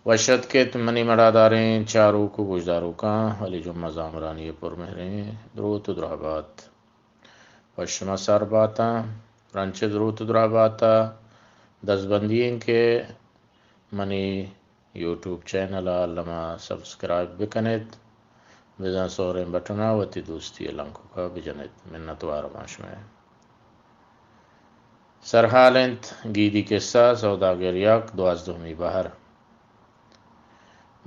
وش اتک ات منی مڑاداریں چاروک و گوشداروکاں، علی جمعہ زامرانی ء پرمہریں دروت و درہبات پہ شما سر باتاں۔ رنچ دروت و درہبات ء دزبندی ایں کہ منی یوٹیوب چینل ء الما سبسکرائب بکن ات، بزاں سوریں بٹن ء وتی دوستی ء لنکک ء بجن ات۔ منتوار باں شمئے۔ سرحال انت گیدی کسہ، سوداگر یک، دوازدہمی بہر۔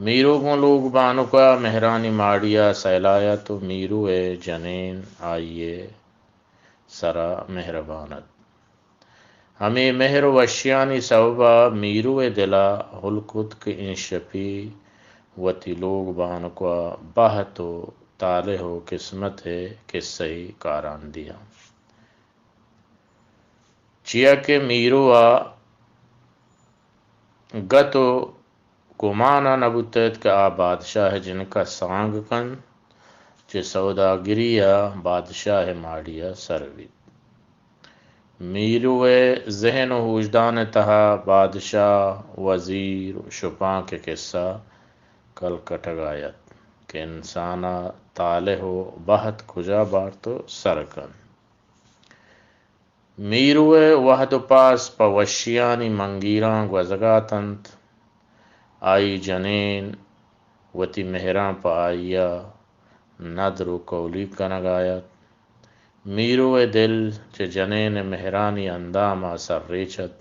میرو گوں لوگ بانک ء مہرانی ماڑی ء سیلایت و میرو ء جنین آئی ء سرا مہربان ات۔ ہمے مہر و وشیانی سوب ء میرو ء دل ء ہل کت کہ انشپی وتی لوگ بانک ء بہت و تالہ و قسمت ء کسہ ء کاران دیاں۔ چیا کہ میرو ء گت و گمان ء نہ بوت ات کہ آ بادشاہ ء جنک ء سانگ کنت، چہ سوداگری ء بادشاہ ء ماڑی ء سر بیت۔ میرو ء ذہن و ہوشدان ء تہا بادشاہ، وزیر و شپانک ء کسہ کل کٹگا ات کہ انسان ء تالہ و بہت کجا بارت و سر کنت۔ میرو ء وہد و پاس پہ وشیانی منگیراں گوزگا اتنت۔ آئی جنین وتی مہراں پہ آئی ء ندر و کولی کنگا ات۔ میرو ء دل چہ جنین ء مہرانی اندام ء سرریچ ات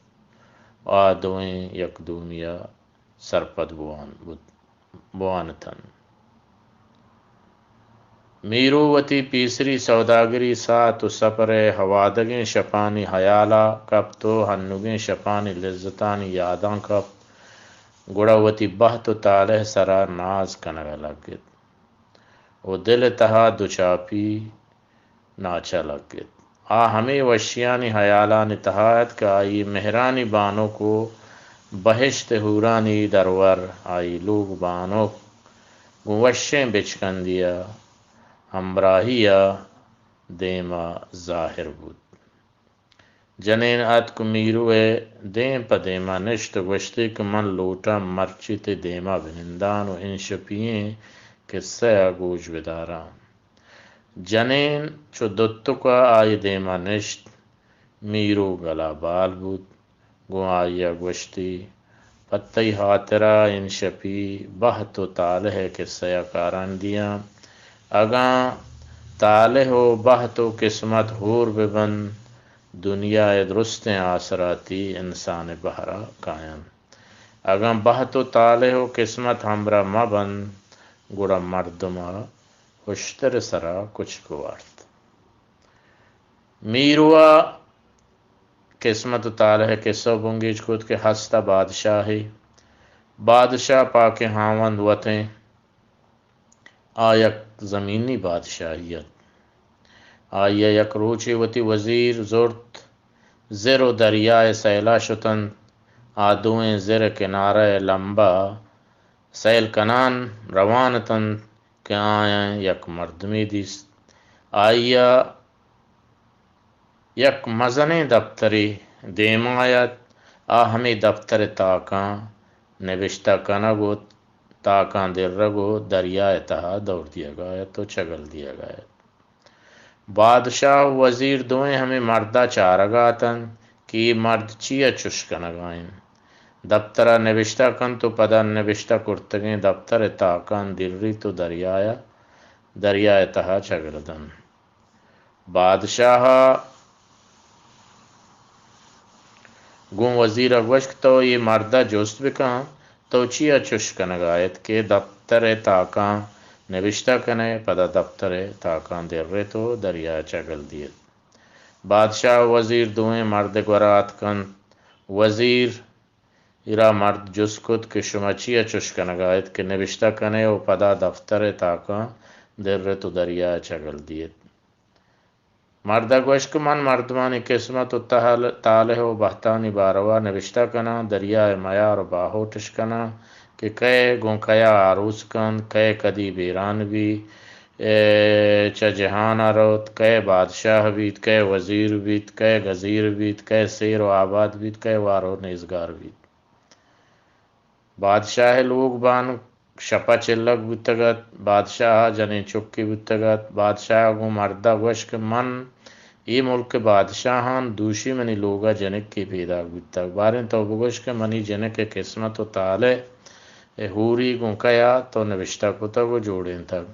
و آ دوئیں یک دومی ء سرپد بوان بوت۔ بوان اتنت۔ میرو وتی پیسری سوداگری ساعت و سپر ء ہوادگیں شپانی ہیالا کپت و ہنوگیں شپانی لذتانی یاداں کپت، گڑا وتی بہت و تالہ سرا ناز کنگا لگت و دل ء تہا دوچاپی ناچہ لگت۔ آ ہمے وشیانی ہیالانی تہا ات کہ آئی مہرانی بانک و بہشت ء حورانی درور آئی لوگ بانک گوں وشیں بچکندی ء ہمراہی ء دیم ء ظاہر بوت۔ جنین اتک میرو ء دیم پہ دیم ء نشت و گوشتی کہ من لوٹاں مرچی تئی دیم ء بنندان و انشپی ئیں کسہ ء گوش بداراں۔ جنین چو دتک ء آئی دیما نشت، میرو گلا بال بوت، گوں آئی ء گوشتی، پہ تئی ہاترا انشپی بہت و تالہ ء کسہ ء کاران دیاں۔ اگاں تالہ و بہت و قسمت ہور بہ بنت، دنیا ء درستیں آسراتی انسان ء بہرا کاینت۔ اگاں بہت و تالہ و قسمت ہمراہ مہ بنت، گڑا مردم ء ہشتر ء سرا کچک وارت۔ میرو ء قسمت و تالہ ء قصہ و بنگیج کت کہ ہست ء بادشاہے۔ بادشاہ پاکیں ہاوند وتیں۔ آ یک زمینی بادشاہے ات۔ آئی ء یک روچے وتی وزیر زرت، زر و دریا ء سیلا شتنت۔ آ دوئیں زر ء کنارہ ء لمبا سیل کنان روان اتنت کہ آیاں یک مردمے دیست۔ آئی ء یک مزنیں دپترے دیما ات۔ آ ہمے دپتر ء تاکاں نبشتہ کنگ و تاکاں درگ و دریا ء تہا دور دیگا ات و چگل دیگا ات۔ بادشاہ و وزیر دوئیں ہمے مردا چارگا اتنت کہ اے مرد چیا چش کنگا انت۔ دپترا نبشتہ کنت و پدا نبشتہ کرتگیں دپتر ء تاکاں دریت و دریایا، دریائے تہا چگل دنت۔ بادشاہ ء گوں وزیر ء گوشت، تو اے مرد ء جست بکن، تو چیا چش کنگ ء ات کہ دپتر ء تاکاں نبشتہ کن ئے، پدا دپتر ء تاکاں در ات و دریا ء چگل دیت۔ بادشاہ و وزیر دوئیں مرد ء گورا اتکنت۔ وزیر ء را مرد جست کت کہ شما چیا چش کنگ ء ات کہ نبشتہ کن ئے و پدا دپتر ء تاکاں در ات و دریا ء چگل دیت؟ مرد ء گوشت کہ من مردمانی قسمت و تہل-، تالہ و بہتانی باروا نبشتہ کناں، دریا ء میار و باہوٹ اش کناں کہ کئے گوں کیا آروس کنت، کئے کدی بیران بیت، اے چہ جہان ء روت، کئے بادشاہ بیت، کئے وزیر بیت، کئے گزیر بیت، کئے سیر و آباد بیت، کئے وار و نیزگار بیت۔ بادشاہ ءِ لوگ بانک شپ ءَ چلگ بوتگ اَت۔ بادشاہ ءَ جنین چکے بوتگ اَت۔ بادشاہ ءَ گوں مرد ءَ گوشت کہ من اے ملک ءِ بادشاہ آں، دوشی منی لوگ ءَ جنکے پیداک بوتگ۔ باریں تو بگوش کہ منی جنک ءِ قسمت ءُ طالع ءِ ہوری گوں کئے ءَ تو نبشتہ کتگ ءُ جوڑینتگ؟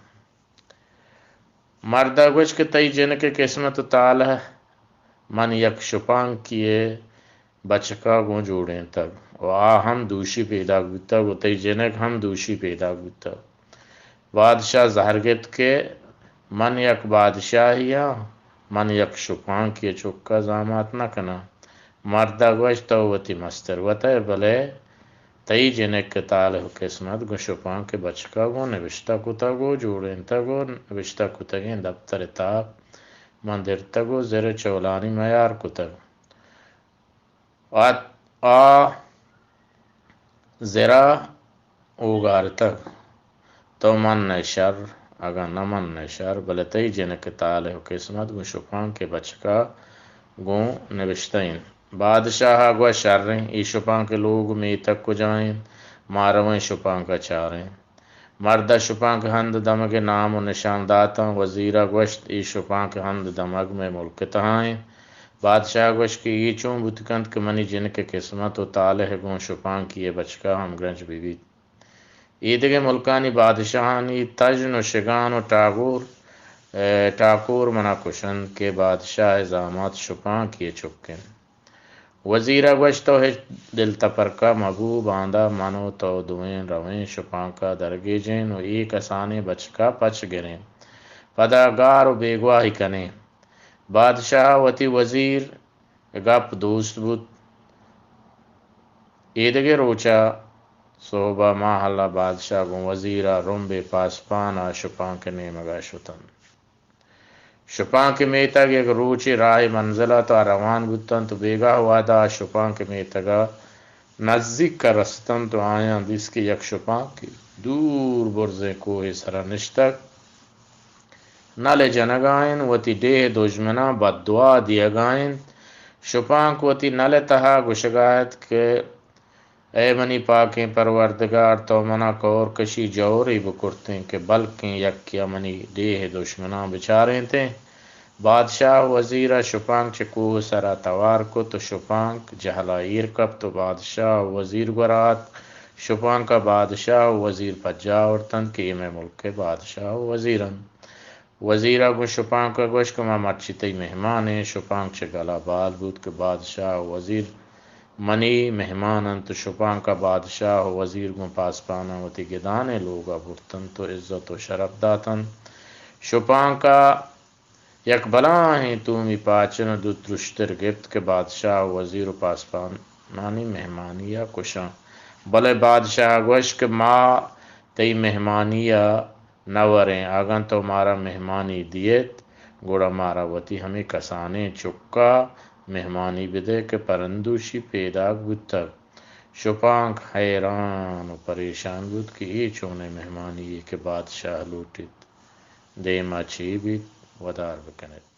مرد ءَ گوشت کہ تئی جنک ءِ قسمت ءُ طالع من یک شپانکی ءِ بچک ءَ گوں جوڑینتگ ءُ آ ہم دوشی پیداک بوتگ ءُ تئی جنک ہم دوشی پیداک بوتگ۔ بادشاہ زہر گپت کہ من یک بادشاہے آں، من یک شپانکے ءِ چک ءَ زامات نہ کناں۔ مرد ءَ گوشت تو وتی مستر وت ئے، بلے تئی جنک ءِ طالع ءُ قسمت گوں شپانک ءِ بچک ءَ گوں نبشتہ کتگ ءُ جوڑینتگ ءُ نبشتہ کتگیں دپتر ءِ تاب من درتگ ءُ زر ءِ چولانی میار کتگ۔ آ، آ زر ءَ اوگارتگ۔ تو من ئے شر، اگاں نہ من ئے شر، بلے تئی جنک ءِ طالع ءُ قسمت گوں شپانک ءِ بچک ءَ گوں نبشتہ اِنت۔ بادشاہ ءَ گوشت شریں، اے شپانک ءِ لوگ ءُ میتگ کجا اِنت؟ ما رویں شپانک ءَ چاریں۔ مرد ءَ شپانک ءِ ہند ءُ دمگ ءِ نام ءُ نشان داتاں۔ وزیر ءَ گوشت اے شپانک ءِ ہند ءُ دمگ مئے ملک ءِ تہا اِنت۔ بادشاہ ءَ گوشت کہ اے چون بوت کنت کہ منی جنک ءِ قسمت ءُ طالع گوں شپانکی ءِ بچک ءَ ہمگرنچ بہ بیت؟ ایدگہ ملکانی بادشاہانی تژن ءُ شگان ءُ ٹاگور، اے، ٹاکور من ءَ کش اَنت کہ بادشاہ ءِ زامات شپانکی ءِ چک اِنت۔ وزیر ءَ گوشت تو ہچ دل تپرکہ مہ بو، باندا من ءُ تو دوئیں رویں شپانک ءَ درگیجیں ءُ اے کسانیں بچک ءَ پچ گریں، پدا گار ءُ بیگواہی کنیں۔ بادشاہ ءَ وتی وزیر ءِ گپ دوست بوت۔ ایدگہ روچ ءَ سہب ءَ ماہل ءَ بادشاہ گوں وزیر ءَ رمبے پاسپان ءَ شپانک ءِ نیمگ ءَ شت اَنت۔ شپانک ءِ میتگ یک روچے راہ ءِ منزل ءَ تہا روان بوت اَنت ءُ بیگاہ وہد ءَ شپانک ءِ میتگ ءَ نزیک ءَ رست اَنت ءُ آیاں دیست کہ یک شپانکے دور برزیں کوہے سر ءَ نشتگ، نل ءَ جنگ ءَ اِنت، وتی ڈیھ ءِ دژمناں بددعا دیگ ءَ اِنت۔ شپانک وتی نل ءِ تہا گوشگ ءَ اَت کہ اے منی پاکیں پروردگار، تو من ءَ کور کشی جورے بکرتیں کہ بلکیں یکے ءَ منی ڈیھ ءِ دژمناں بچارینتیں۔ بادشاہ ءُ وزیر ءَ شپانک چہ کوہ ءِ سر ءَ توار کت ءُ شپانک جہل ءَ ایر کپت ءُ بادشاہ ءُ وزیر گور ءَ اتک۔ شپانک ءَ بادشاہ ءُ وزیر پجا آورت اَنت کہ اے مئے ملک ءِ بادشاہ ءُ وزیر اَنت۔ وزیر ءَ گوں شپانک ءَ گوشت کہ ما مرچی تئی مہمان ایں۔ شپانک چہ گل ءَ بال بوت کہ بادشاہ ءُ وزیر منی مہمان اَنت۔ شپانک ءَ بادشاہ ءُ وزیر گوں پاسپاناں وتی گدانیں لوگ ءَ برت اَنت ءُ عزت ءُ شرپ دات اَنت۔ شپانک ءَ یک بلاہیں تومی پاچن ءُ دو درشتر گپت کہ بادشاہ ءُ وزیر ءُ پاسپانانی مہمانی ءَ کشاں۔ بلے بادشاہ ءَ گوشت کہ ما تئی مہمانی ءَ نہ وریں۔ اگاں تو مارا مہمانی دیئت، گڑا مارا وتی ہمے کسانیں چک ءَ مہمانی بدئے کہ پرندوشی پیداک بوتگ۔ شپانک حیران ءُ پریشان بوت کہ اے چونیں مہمانی یے کہ بادشاہ لوٹیت، دیم ءَ چے بیت، ودار بکن ات۔